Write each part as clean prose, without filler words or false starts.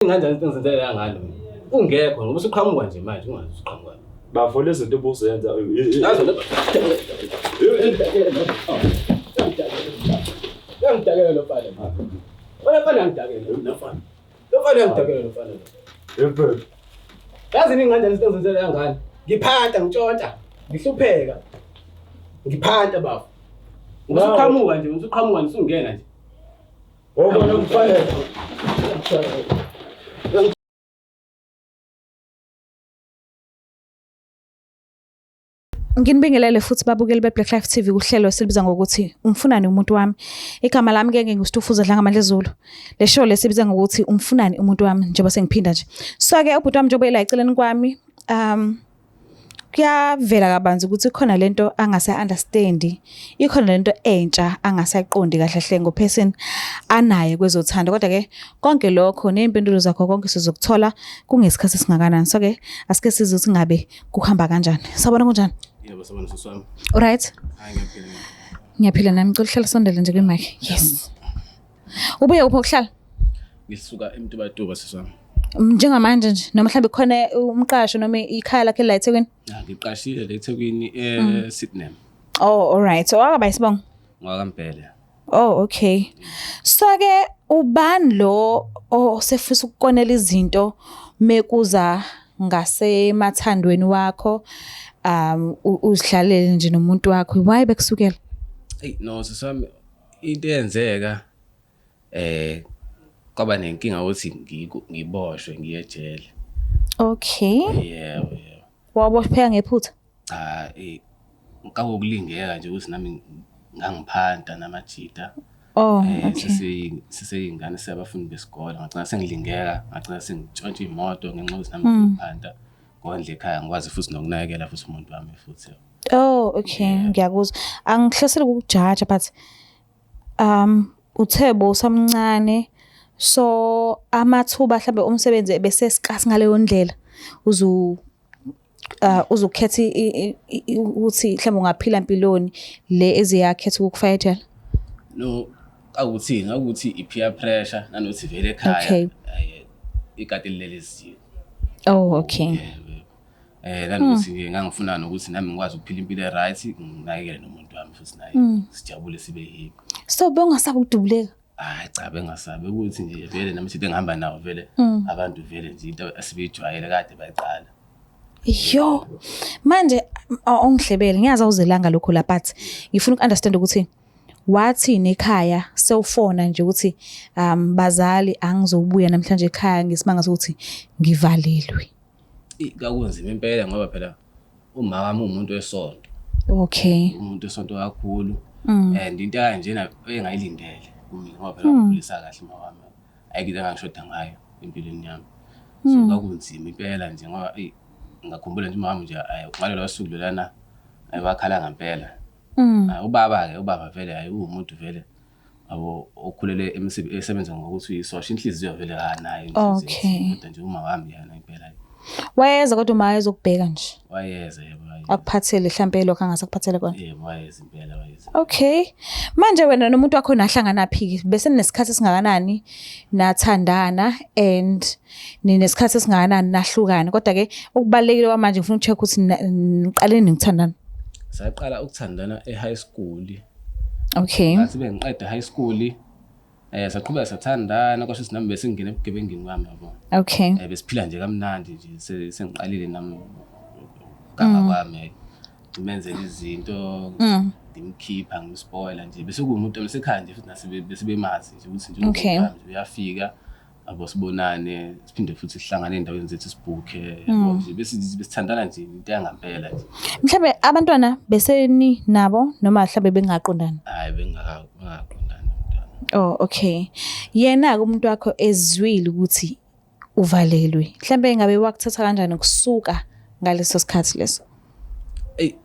Kanjani into engizenzela ngalo mina? Ungekho ngoba usuqhamuka nje manje ungazi usuqhamuka. Bafo lezi zinto obuzenza. Yazi lo. Uyangidakela lo mfana. Wena mfana uyangidakela lo mfana. Lo mfana uyangidakela lo mfana. Yebo. Yazi ini kanjani into engizenzela ngane? Ngiphanta ngitshontsha, ngihlupheka. Ngiphanta bafo. Usuqhamuka nje, usuqhamuka nje usungena nje. Wobona kufanele. Nginibingelele futhi babukeli be-Black Life TV kuhlelo esilibiza ngokuthi umfunani umuntu wami. Igama lami ke nginguStufuza Dlangamandla Zulu. Le show lesibiza ngokuthi umfunani umuntu wami njengoba sengiphinda nje. So ke ubhuti wami njengoba ela eceleni kwami kuyavela kabanzi ukuthi khona lento angase understand, ikhona lento entsha angasayiqondi kahle hle ngo-person anaye kwezothando. Kodwa ke konke lokho ney'mpendulo zakho konke sizokuthola kungesikhathi esingakanani. So ke asike sizwe ukuthi ngabe kuhamba kanjani. Sawubona, kunjani? Yebo, sabona sisi wami. Alright? Hayi, ngiyaphila. Ngiyaphila nami, ngicela uhlale sondele nje kwi-mic. Yes. Ubuye kuphi ukuhlala? Ngisuka eMtubatuba sisi wami. Njengamanje nje noma mhlawumbe khona umqasho noma ikhaya lakhe la eThekwini? Ah, ngiqashile la eThekwini eSydney. Oh, alright. So akaba isibongo. NgowakaMbhele. Oh, okay. So ke ubani lo osefisa ukukonela izinto mekuza ngasemathandweni wakho uzihlalele nje nomuntu wakho, why bekusukela? Ey no sisi wami, into eyenzeka kwaba nenkinga ukuthi ngiboshwe ngiye ejele. Okay. Yebo. Waboshwa ngephutha? Cha, kwakukulingeka nje ukuthi nami ngangiphanta namajita. Oh, okay. Siseyingane siyabafundi besikole, ngagcina sengilingeka, ngagcina sengitshontsha imoto ngenxa yokuthi nami ngiphanta. Ngondle ekhaya ngikwazi futhi nokunakekela futhi umuntu wami futhi. Oh, okay, ngiyakuzwa. Angihlosile ukukujaja but uthe bowusamncane, so amathuba mhlambe omsebenzi ebese scarce ngaleyo ndlela uzu uzukhetha ukuthi mhlawumbe ungaphila mpiloni le eziyakhetha ukukufaka ejele. No, akuthini, akuthi i-peer pressure nanokuthi vele ekhaya ikati lilele eziko. Oh, okay. Yebo. Nanokuthi ke ngangifuna nokuthi nami ngikwazi ukuphila impilo e-right, nginakekele nomuntu wami futhi naye sijabule sibe happy. So bewungasabi ukudubuleka? Hayi cha, bengasabi ukuthi nje vele nami sithi engihamba nawo vele abantu vele nje into asibeyijwayele kade bayiqala. Yo. Manje awungihlebele, ngiyazi awuzelanga lokho la, but ngifuna uku-understand ukuthi wathini ekhaya sewufona nje ukuthi bazali, angizobuya namhlanje ekhaya ngesimanga sokuthi ngivalelwe. Kwakunzima impela ngoba phela uma wami uwumuntu wesonto. Umuntu wesonto kakhulu. And into kanjena engayilindele kumina ngoba phela ngikhulisa kahle uma wami. Ayikho into engangishoda ngayo empilweni yami. So kwakunzima impela nje ngoba eyi ngakhumbula nje umama nje ngalolo suku lolana wakhala ngempela. Ubaba ke, ubaba vele hayi uwumuntu vele yabo okhulele esebenza ngokuthi uyisosha, inhliziyo vele akanayo inhliziyo. Kodwa nje uma wami yena impela. Wayeza kodwa uma ezokubheka nje. Wayeza, yebo, wayeza. Akuphathele mhlambe lokho angasakuphathele kona. Yebo, wayeza impela, wayeza. Okay. Manje wena nomuntu wakho nahlangana phi? Bese ninesikhathi esingakanani nathandana and ninesikhathi esingakanani nahlukana? Kodwa ke okubalulekile kwamanje ngifuna uku-check ukuthi niqale nini ukuthandana. Saqala ukuthandana e-high school. Okay. Ngathi bengiqeda high school saqhubeka sathandana, kwasho ukuthi nami bese ngingena ebugebengini kwami yabo. Besiphila nje kamnandi nje, sengiqalile nami ganga kwami ngimenzela izinto, ngimkhipha ngimspoiler nje, bese kuwumuntu osekhaya nje futhi nase bese bemazi nje ukuthi nje nje uyafika abo sibonane siphinde futhi sihlangane endaweni zethu sibhukhe yabo nje, bese besithandana nje into yangampela nje. Mhlambe abantwana beseni nabo noma mhlambe bengaqondani? Hayi, bengaqondani abantwana. Oh, okay. Yena ke umuntu wakho ezwile ukuthi uvalelwe. Mhlambe ngabe wakuthatha kanjani kusuka ngaleso sikhathi leso? Ey,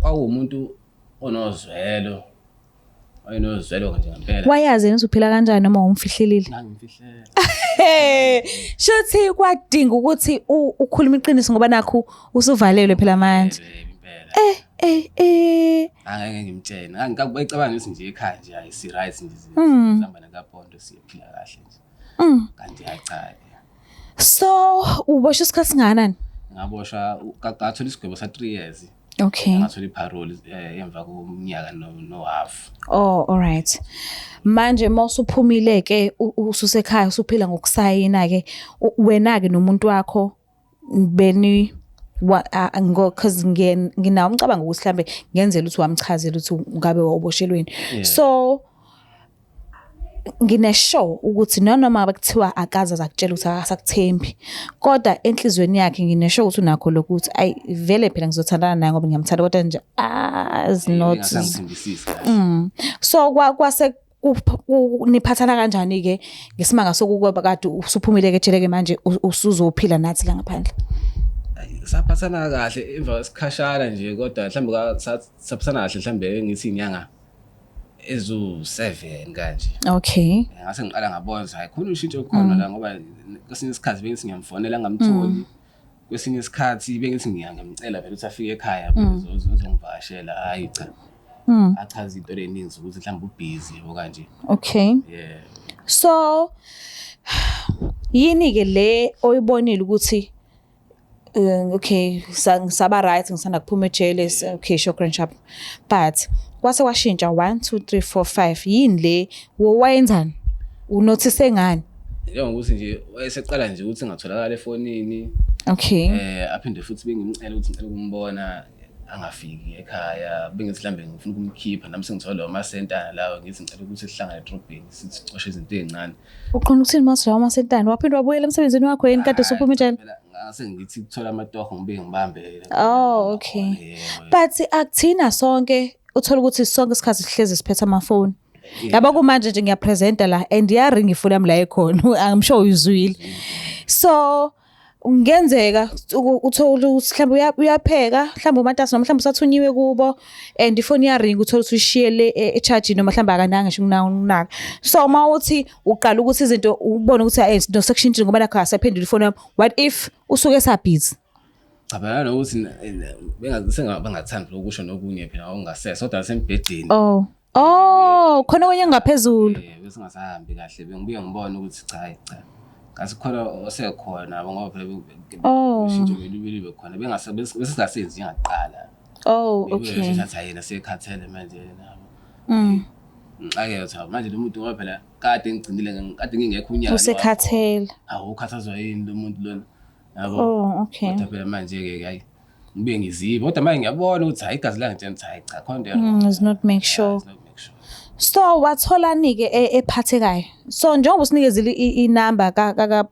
kwakuwumuntu onozwelo. Wayenozwelo nje ngempela. Wayazi yena ukuthi uphila kanjani noma umfihlelile? Ngangimfihlela. Shuthi kwadinga ukuthi ukhulume iqiniso ngoba nakhu usuvalelwe phela manje. Impela. Eh. Angeke ngimtshele. Ngangicabanga ukuthi nje ekhaya nje hayi si right nje sihamba nakapondo siyaphila kahle nje. Kanti hayi cha. So uboshwe isikhathi singakanani? Ngaboshwa ngathola isigwebo sa 3 years. Okay. Ngathola iparole emva komnyaka no half. Oh, all right. Manje mawusuphumile ke ususekhaya usuphila ngokusayina ke wena ke nomuntu wakho beni wa ngo cause nginawo umcabango ukuthi mhlambe ngenzela ukuthi wamchazela ukuthi ngabe wawuboshelweni. So ngine-sure ukuthi nanoma ngabe kuthiwa akaze aze akutshele ukuthi akasakuthembi, kodwa enhliziyweni yakhe ngine-sure ukuthi unakho lokhu ukuthi ayi vele phela ngizothandana naye ngoba ngiyamthanda kodwa nje is not. Engasangithembisisi kahle. So kwase niphathana kanjani-ke ngesimanga sokuba kade usuphumile-ke ejele-ke manje usuzophila nathi la ngaphandle? Saphathana kahle emva kwesikhashana nje kodwa mhlawumbe saphathana kahle mhlawumbe ngithi inyanga eziwu-7 kanje. Okay. Ngase ngiqala ngabona ukuthi hayi khona ushintsho olukhona la ngoba kwesinye isikhathi bengithi ngiyamfonela ngamtholi. Kwesinye isikhathi bengithi ngiyamcela vele ukuthi afike ekhaya uzongivakashela, hhayi cha. Achaze into eziningi ukuthi mhlawumbe ubhizi yabo kanje. Okay. Yeah. So yini-ke le oyibonile ukuthi okay ngisaba right ngisanda kuphuma ejele okay sure grand sharp but kwase kwashintsha 1 2 3 4 5 yini le wayenzani unothise ngani? Njengokuthi nje wayeseqala nje ukuthi ngatholakala efonini. Okay. Aphinde futhi bengimcela ukuthi ngicela ukumbona angafiki ekhaya, bengithi mhlambe ngifuna ukumkhipha nami sengithola lawo masentana lawo ngithi ngicela ukuthi sihlangane edrobheni sithi sicoshe izinto ey'ncane. Uqonda ukuthini mase lawo masentana? Waphinde wabuyela emsebenzini wakho yini kade usuphuma ejele? Ngase ngithi kuthola amatoho ngibuye ngibambe. Oh, okay. But akuthina sonke uthola ukuthi sonke isikhathi sihlezi siphethe amafoni. Yabo kumanje nje ngiyapresenta la and iyaringa ifoni yami la ekhona. I'm sure uyizwile. So kungenzeka uthole ukuthi mhlawumbe uyapheka mhlawumbe umatasa noma mhlawumbe usathunyiwe kubo and ifoni iyaringa uthole ukuthi uyishiye le e-charge noma mhlawumbe akananga ngisho ukunaka. So uma uthi uqala ukuthi izinto ubone ukuthi no sekushintshile ngoba nakho akasaphenduli ifoni yami, what if usuke esabhizi? Cha phela nokuthi bengathandi ukusho nokunye phela okungasese kodwa nasembhedeni. Oh. Oh, khona okunye ngaphezulu. Bese ngasahambi kahle bengibuye ngibone ukuthi cha cha. Ngathi khona osekhona ngoba phela ushintsho belube khona bengase bese singasenzi njengaqala. Oh, okay. Ngathi yena sekhathele manje yena. Ngixakeke ukuthi manje lo muntu ngoba phela kade ngigcinile kade ngingekho unyaka. Usekhathele. Awu ukhathazwa yini lo muntu lona? Yabo. Oh, okay. Kodwa phela manje ke hayi ngibuye ngizibe kodwa manje ngiyabona ukuthi hayi igazi langitshela ukuthi hayi cha khona into Let's not make sure. Let's not make sure. So watholani ke ephathekayo? So njengoba usinikezile inamba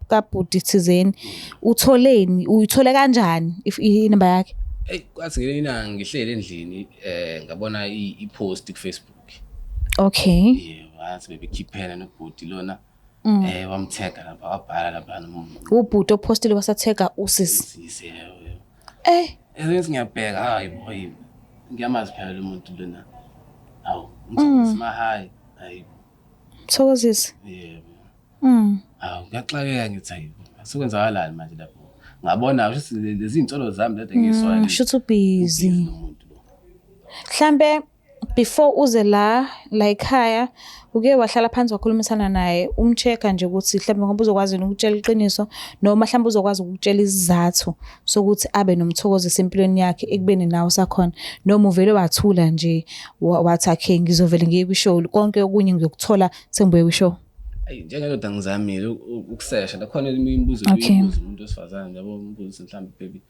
kabhuti thizeni, utholeni? Uyithole kanjani if inamba yakhe? Hey, kwathi ngelinye ilanga ngihleli endlini ngabona i-post ku Facebook. Okay. Yebo, wathi bebekhiphela nobhuti lona. Wamthega lapha wabhala lapha Ubhuti opostile wasathega usisi. Sisi yebo. Eh. Ngiyabheka hayi boy. Ngiyamazi phela lo muntu lona. Awu, ngithokozisa mahayi. Hayi. Thokozisa. Yebo. Awu, ngiyaxakeka ngithi hayi. Sekwenzakalani manje lapho? Ngabona ukuthi lezi insolo zami lade ngiyiswala. Shuthi busy. Mhlambe before uze la ekhaya uke wahlala phansi wakhulumisana naye umcheck-a nje ukuthi mhlawumbe ngoba uzokwazi ukutshela iqiniso noma mhlawumbe uzokwazi ukutshela isizathu sokuthi abe nomthokozisi empilweni yakhe ekubeni nawe usakhona, noma uvele wathula nje wathi akhe ngizovele ngiye kwishow konke okunye ngiyokuthola sengibuye kwishow? Ayi, njengendoda ngizamile ukusesha nakhona eminye imibuzo ebuza umuntu wesifazane yabo, umbuzo mhlawumbe baby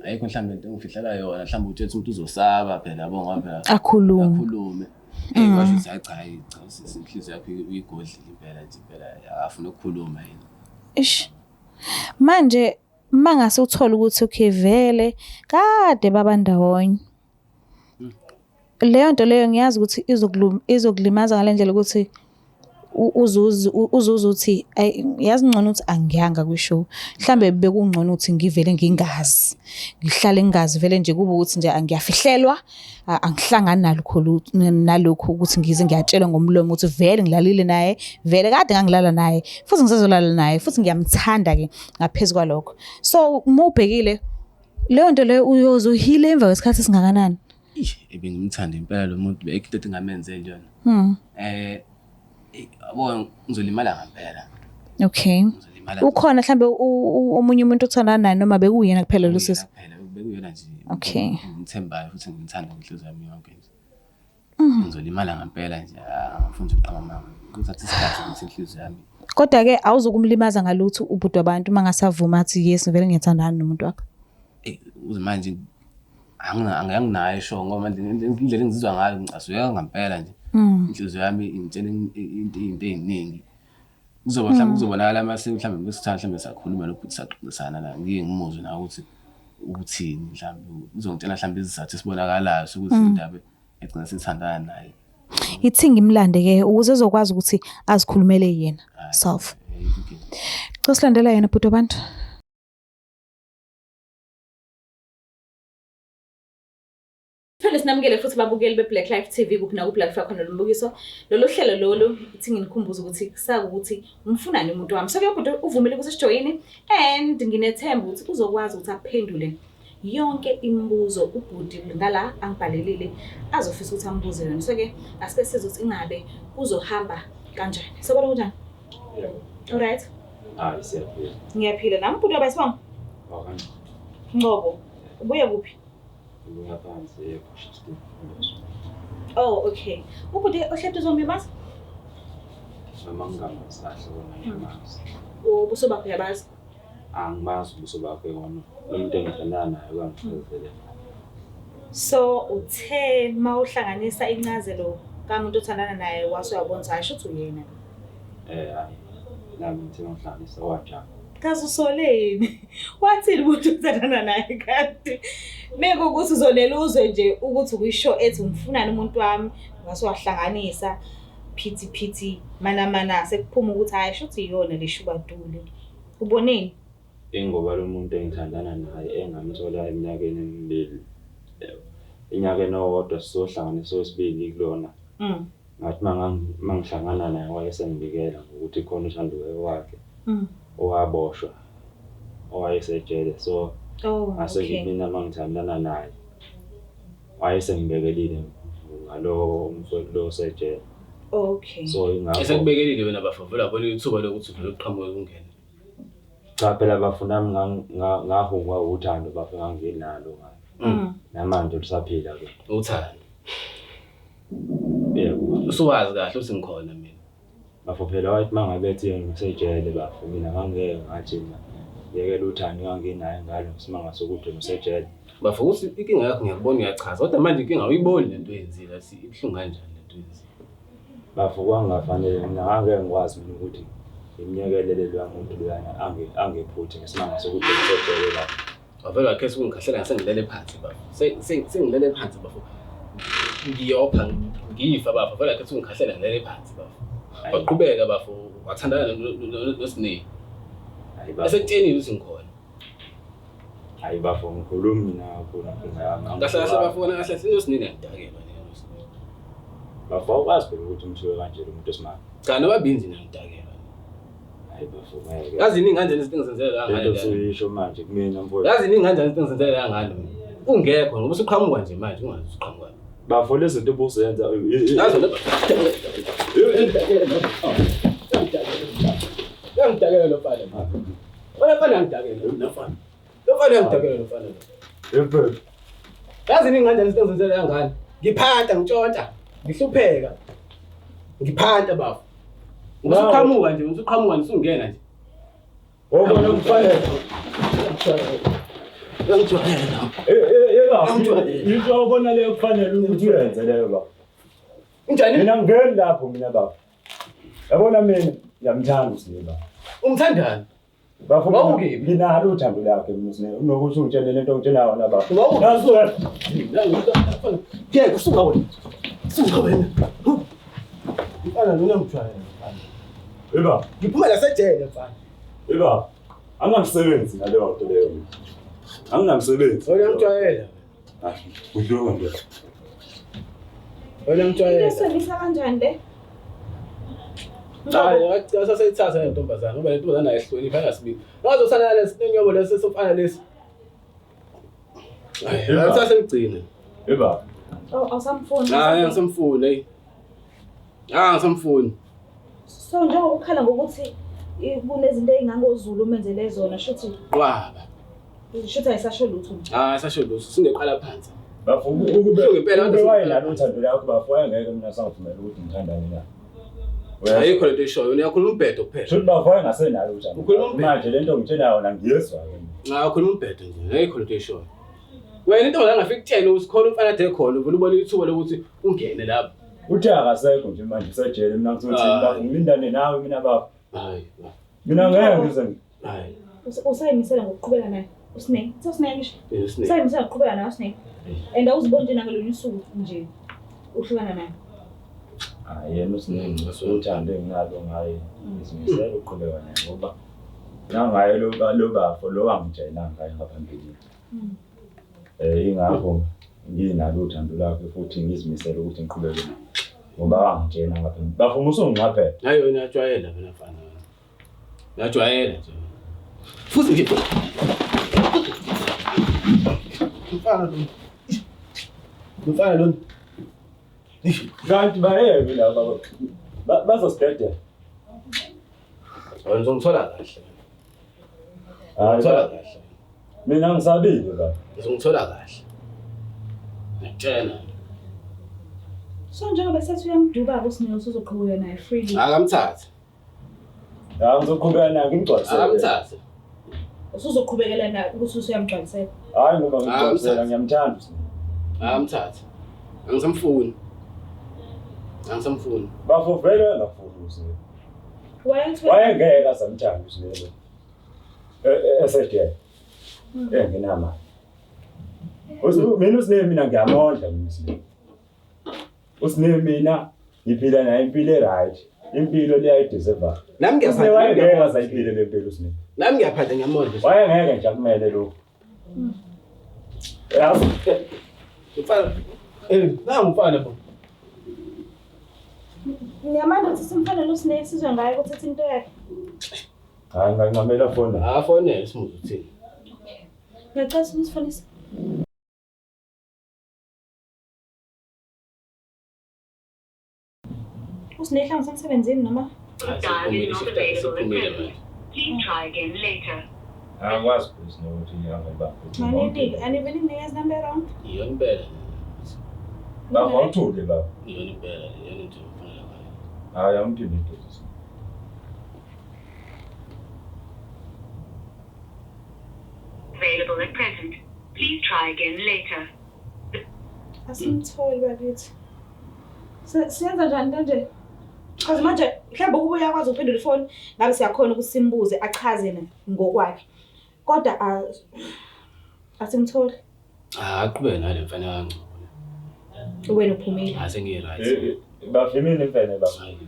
ayikho mhlawumbe into engifihlela yona mhlawumbe uthethe umuntu uzosaba phela yabo ngoba phela akhulume akhulume. Hey, washo ukuthi hayi cha hayi cha usisi inhliziyo yakho uyigodlile impela nje impela akafuna ukukhuluma yena. Ish. Manje mangase uthole ukuthi okay vele kade baba ndawonye. Leyo nto leyo ngiyazi ukuthi izokulimaza ngale ndlela ukuthi uzuze uthi yazi ngcono ukuthi angiyanga kwishow. Mhlambe bekungcono ukuthi ngivele ngingazi. Ngihlale ngingazi vele nje kube ukuthi nje ngiyafihlelwa, angihlangani nalokho nalokhu ukuthi ngize ngiyatshelwa ngomlomo ukuthi vele ngilalile naye, vele kade ngangilala naye, futhi ngisazolala naye, futhi ngiyamthanda ke ngaphezu kwalokho. So uma ubhekile leyo nto leyo uyoze uhile emva kwesikhathi esingakanani? Ebengimthanda impela lo muntu, ayikho into engamenzeli yona. Yabo ngizolimala ngempela. Okay. Ngizolimala. Ngizolimala. Ukhona mhlambe omunye umuntu othandana naye noma bekuyena kuphela lo sisi? Kuphela bekuyena nje. Okay. Ngithembayo futhi ngithanda ngenhliziyo yami yonke nje. Ngizolimala ngempela nje, angifuni nje ukuqamba amanga. Kuzothatha isikhathi ukuthi inhliziyo yami. Kodwa ke awuzukumlimaza ngalutho ubhuti wabantu uma ngasavuma athi yes vele ngiyathandana nomuntu wakho. Eyi, uze manje anginayo sure ngoba manje indlela engizizwa ngayo ngicasukeka ngempela nje. Inhliziyo yami ingitshela into ey'ningi. Kuzoba mhlawumbe kuzobonakala mase mhlawumbe mesithatha mhlawumbe sakhuluma nobhuti saxoxisana la ngike ngimuzwe nawe ukuthi uthini mhlawumbe uzongitshela mhlawumbe isizathu esibonakalayo sokuthi indaba egcina sithandana naye. Ithi ngimlande ke ukuze ezokwazi ukuthi azikhulumele yena self. Cela silandela yena bhuti wabantu. Siphinde sinamukele futhi babukeli be-Black Life TV kuphi nakuphi la kufika khona lo mbukiso. Lolu hlelo lolu ithi nginikhumbuze ukuthi kusaka ukuthi umfunani umuntu wami. So ke ubhuti uvumile ukuthi sijoyine and nginethemba ukuthi uzokwazi ukuthi aphendule yonke imibuzo ubhuti ngala angibhalelile azofisa ukuthi ambuze yona. So ke asike sizwe ukuthi ingabe kuzohamba kanjani. Sobona kunjani? Yebo. Alright. Hayi siyaphila. Ngiyaphila nami ubhuti wabayisibongo. Wakanje. Ngcobo. Ubuye kuphi? Ngibuya phansi ePortshepstone. Oh, okay. Ubhuti ohleti uzombimazi? Noma ngingamazi kahle kona ngiyamazi. Ubuso bakho uyabazi? Angimazi ubuso bakhe kona. Lo muntu engithandana naye uyangichazela. So uthe mawuhlanganisa incazelo kamuntu othandana naye wase uyabona ukuthi hayi shuthi uyena. Eh hayi. Nami ngithe ngihlanganisa wajabula. Kaze usoleni? Wathini umuntu othandana naye kanti? Mekuwukuthi uzolela uzwe nje ukuthi ukwisho ethi umfunani umuntu wami ngase wahlanganisa phithi phithi mana mana sekuphuma ukuthi hayi shuthi iyona le shubadule. Uboneni? Ingoba lo muntu engithandana naye engamthola eminyakeni emibili. Enyakeni owodwa sizohlanganisa owesibili kulona. Ngathi mangihlangana naye wayesengibikela ngokuthi khona uthandiweyo wakhe owaboshwa owayesejele. So Oh, ngase okay. ngithi mina mangithandana naye wayesengibekelile ngalo umfowethu lo osejele. Okay. So ingakho Esekubekelile wena bafo vele wabona ithuba lokuthi uvele uqhamuke ungene. Cha phela bafo nami ngahungwa uthando bafo nganginalo ngayo. Namanje lusaphila ke. Uthando. Yebo. Usuwazi kahle ukuthi ngikhona mina. Bafo phela wathi mangabe ethi ngisejele bafo mina ngangeke ngathi mina yekela uthando nganginayo ngalo simanga sokuthi ngisejele. Bafo ukuthi inkinga yakho ngiyakubona uyachaza kodwa manje inkinga uyiboni lento oyenzile athi ibuhlungu kanjani lento oyenzile. Bafo kwangafanele mina ngangeke ngikwazi mina ukuthi ngimnyekelele loya muntu loyana angephuthe ngesimanga sokuthi ngisejele bafo. Wavele wakhetha ukungikhahlela ngasengilele phansi bafo. Sengilele phansi bafo. Ngiyopha ngifa bafo. Vele wakhetha ukungikhahlela ngilele phansi bafo. Waqhubeka bafo wathandana noSineli. Hayi bafo. Esekutshenile ukuthi ngikhona. Hayi bafo ngikhulumi mina kakhulu inkinga yami. Kahle kahle bafo wena kahle kahle uSineli ngiyadakelwa nje noSineli. Bafo awukwazi phela ukuthi umthiwe kanje lo muntu osimame. Cha nobabili nje ngidakelwa. Hayi bafo ngeke. Yazi iningi kanjani izinto engizenzela Lento ngale. usuyisho manje kumina mfowethu. Yazi iningi kanjani izinto engizenzela ngale. Ungekho ngoba usuqhamuka nje manje ungazi usuqhamuka. Bafo lezi zinto obuzenza. Yazi lo Uyangidakela lo mfana. Wena mfana uyangidakela lo mfana. Lo mfana uyangidakela lo mfana. Yebo. Yazi iningi kanjani izinto engizenzela ngane. Ngiphanta ngitshontsha, ngihlupheka. Ngiphanta bafo. Usuqhamuka nje, usuqhamuka nje usungena nje. Wobona kufanele. Uyangijwayela. Eh eh into obona leyo kufanele ukuthi uyenze leyo baba. Unjani? Mina ngeni lapho mina baba. Yabona mina ngiyamthanda uSine baba. Umthandani? Bafo Wawukephi? nginalo uthando lakhe mina uSine. Unokuthi ungitshele lento ongitshela yona baba. Wawukephi? Nasu wena. Yeke usuka wena. Suka wena. Mfana mina ngijwayele mfana. Eh baba. Ngiphuma lasejele mfana. Eh baba. Anginamsebenzi ngaleyo nto leyo. Anginamsebenzi. Wena ngijwayele. Udlunga nje. Wena ngijwayele. Isebenzisa kanjani le? Hayi, saseyithatha le ntombazana ngoba le ntombazana ayihloniphi ayasibili. Ngazothanda lesi nenyobo lesi sofana lesi. Hayi, asasemgcine. Eh baba. Oh, awusamfuni. Hayi, angisamfuni hey. Ah, angisamfuni. So njengoba ukhala ngokuthi Kunezinto ey'ngangozulu umenzele zona shuthi Qwaba. shuthi ayisasho lutho nje. Ah, asasho lutho. Singeqala phansi. Bafo ukube Buhlungu impela, ukube kodwa wayenalo uthando lakho bafo wayengeke mina sangivumela ukuthi ngithandane naye. Uyezwa? Ayikho lento oyishoyo. Wena uyakhuluma umbhedo kuphela. Shuthi bafo wayengasenalo uthando. Ukhuluma umbhedo. Manje lento ngitshela yona ngiyezwa ke. mina. Cha, ukhuluma umbhedo nje. Ayikho lento oyishoyo. Wena into ongafika kutshela ukuthi khona umfana ade khona uvele ubone ithuba lokuthi ungene lapho. Uthe akasekho nje manje usejele mina ngizothini Hayi. bafo ngilindane nawe mina bafo. Hayi. Mina ngeke ngize Hayi. Usayimisela ngokuqhubeka naye uSnake. Uthe uSnake ngisho. Usine. Usayimisela ngokuqhubeka naye uSnake. And awuziboni nje nangalolunye usuku nje uhlukana naye. Hayi yena usiningi uthando enginalo ngaye ngizimisele ukuqhubeka naye ngoba nangaye lo lo bafo lo wangitshela ngaye ngaphambilini. Ingakho nginalo uthando lwakhe futhi ngizimisele ukuthi ngiqhubeke naye ngoba wangitshela ngaphambili. Bafo musungingqaphela. Hayi wena uyajwayela wena mfana. Uyajwayela nje. Futhi nje mfana lo. Mfana lo. Kanti bayeke laba bazosidedela. Wena uzongithola kahle. Hayi Uzongithola kahle. mina ngisabile baba. Uzongithola kahle. Ngiyakutshela. So njengoba sethi uyamduba-ke uSnake usuzoqhubeka naye freely. Akamthathe. Hayi ngizoqhubeka naye ngimgcwalisele. Akamthathe. Usuzoqhubekela naye ukuthi usuyamgcwalisela. Hayi ngoba ngimgcwalisela Akamthathe. ngiyamthanda uSne. Akamthathe. Angisamfuni. Angisamfuni. Bafo vele angafuni uSne. Wayethi Wayengeke azamthanda uSne lo. Esejele. Engenamali. Mina uSne mina ngiyamondla mina uSne. USne mina ngiphila naye impilo e-right. Impilo le ayideserve. Nami USne wayengeke ngiyaphatha. azayiphile le mpilo uSne. Nami ngiyaphatha ngiyamondla. Wayengeke nje akumele lokho. Yazi Mfana. Nangu mfana bo. Ngiyamanda ukuthi simfanele uSnake sizwe ngaye ukuthi into yakhe. Hayi ngingancamela fona. Afonele simuzwe uthini. Ngiyacela ukuthi nisifonise. USnake mhlawumbe usemsebenzini noma Dial is not available at Siphumile present. manje. Please try again later. Angikwazi uSne ukuthi angibambe. Manini anivele nginikeza number wrong. Iyona impela. Bafo awuthule baba. Iyona impela, iyona into engifonela ngayo. Hayi awumphinde eduze. Available at present. Please try again later. Asimtholi bakithi. Siyenza njani into nje? Cause manje mhlawumbe ukuba uyakwazi ukuphendula ifoni ngabe siyakhona ukuthi simbuze achaze yena ngokwakhe. Kodwa asimtholi. Ah, aqhubeke nale mfana kaNgcobo. Wena uphumile. Ah, sengiyi-right. Bafimile imfene baba. Hayi.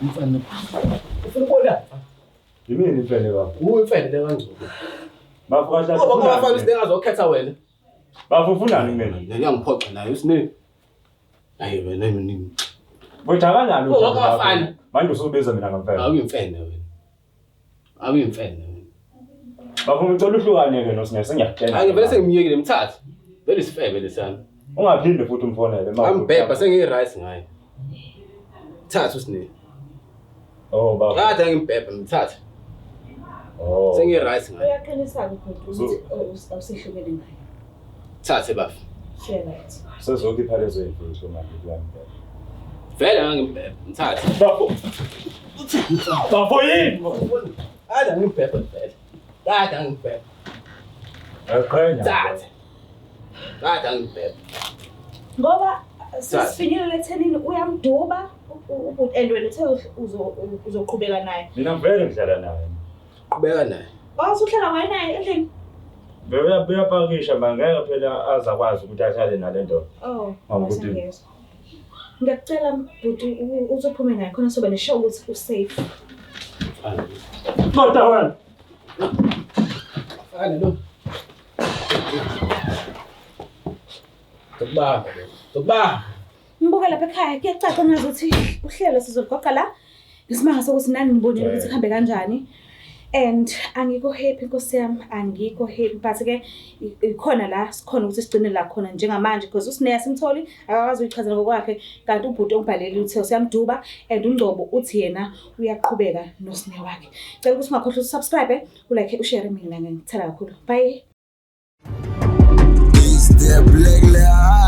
Mfana. Ufuna ukubona? Yimini imfene baba. Uwe mfene le kaNgcobo. Bafo kahle. Ngoba kwabafana usine ngazokhetha wena. Bafo ufunani kumina? Ngiyangiphoxa naye usine. Hayi wena mina. Futhi akanalo Oh, uthando lakho. abafana. Manje usubiza mina ngamfene. Awuyimfene wena. Awuyimfene wena. Bafo ngicela uhlukane ke noSne sengiyakutshela. Hayi vele sengimyekile mthathe. Vele isifebe lesana. Ungaphinde futhi umfonele ma. Ambhebha sengiyi-right ngaye. Thatha usine. Oh baba. Kade ngimbhebha ngithathe. Oh. Sengiyi-right ngaye. Uyaqinisa-ke ubhuti ukuthi awusehlukene ngaye. Thathe bafo. Share right. Sezokhipha lezo imfihlo manje kuyami. Vele ngangimbhebha ngithathe. Bafo. Bafo yini? Kade ngimbhebha vele. Kade ngimbhebha. Aqhenya. Thathe. Kade ngimbhebha. Ngoba sesifinyelele ethenini uyamduba ubhuti and wena uthe uzoqhubeka naye. Mina vele ngihlala naye. Qhubeka naye. Wasuhlala waye naye endlini. Uyapakisha manje ngeke phela azakwazi ukuthi ahlale nale ndoda. Oh, Ngoba ukuthi- ngiyezwa. Ngiyakucela bhuti uzophume naye khona soba neshow ukuthi usafe. Mfana. Kodwa wena Mfana lo. Ngikubamba lo. Ngikubamba. Ngibuka lapha ekhaya kuyacaca ngazuthi uhlelo sizolugoqa la. Ngesimanga sokuthi nani nibonile ukuthi kuhambe kanjani. And angikho happy, nkosi yami, angikho happy, but ke ikhona la sikhona ukuthi sigcine la khona njengamanje, because uSineya simtholi akakwazi uyichazela ngokwakhe, kanti ubhuti ongibhaleli uthe usiyamduba and uNgcobo uthi yena uyaqhubeka noSine wakhe. Cela ukuthi ungakhohlwa usubscribe, ulike, ushare. Mina ngikuthanda kakhulu, bye. It's the Black Lion.